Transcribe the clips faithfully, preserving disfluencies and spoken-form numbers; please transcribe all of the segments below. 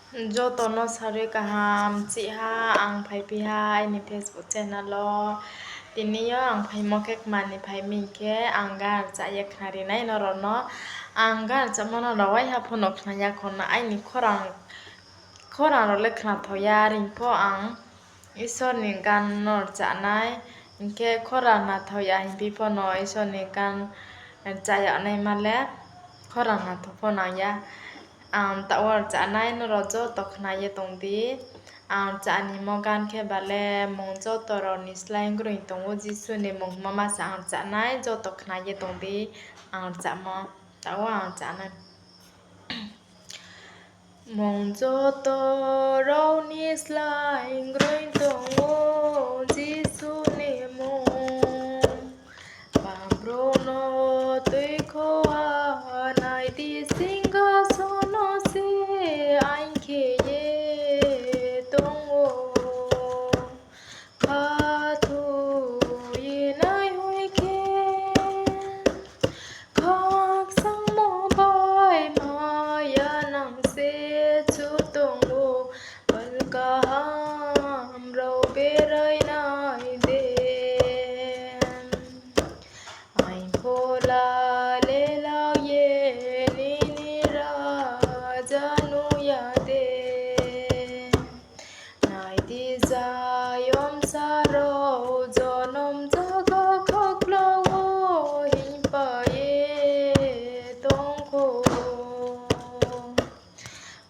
Jotono sarui kaham chiha ang phaipiha aini Facebook channel o. Tiniyo ang phaimo khe kmani phaimi khe ang gan rcha ye khnari nai norokno. Ang gan rchamo norok waiha phono khnaya khorna aini khorang, khorang rok le khna thoya ringpho ang Isorni gan no rchanai, hinkhe khorang na thoya himpi phono Isorni gan rchaya nai male khorang na tho phono ya. Ang ta-o rchanai norok joto khna ye tongdi. Ang rchani mo gan khe bale mung joto rokni slai groing tongo Jisuni mung hima masa ang rchanai joto khna ye tongdi. Ang rchamo ta-o ang rchanai. Mung joto rokni slai groing tongo Jisuni mung. Pamrokno tui khoa naidi singhasono se aingkhe ye tongo. Khathuye nai hoi khe khakchangmo bai maya nang se chu tongo. Pal kaham rao berai naide. Aingkho la le lau ye nini raja nu yade. Naidi Zion sarao jonom jaga khaklao himpa ye tongkho.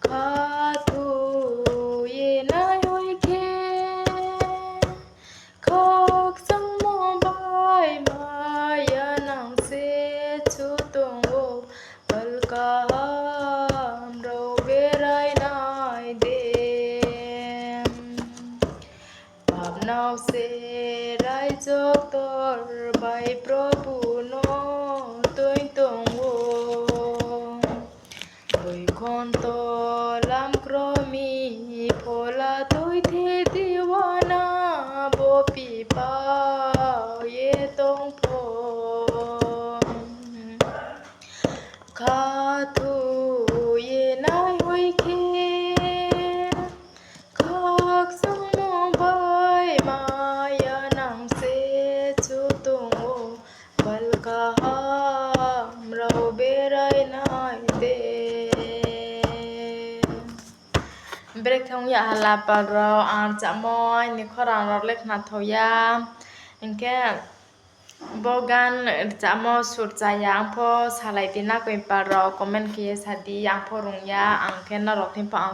Khathuye nai hoi khe khakchangmo bai maya nang se chu tongo. Pal kaham rao berai naide. Pap nao se rai joktor bai Prabhu no tui tongo. Boikhonto lam kromi phola tui the diwana bopi pa ye tongpho. Khathuye nai hoi khe khakchangmo bai maya nang se chu tongo. Pal kaham rao berai naide. Berek thang ya hala pal rao ang rchamo aini khorang rok le khna thoya. Hinkhe bo gan rchamo sur chaya ang pho salai di na koi pal rao comment khe sadi ang pho rungya ang khe norok thim pho ang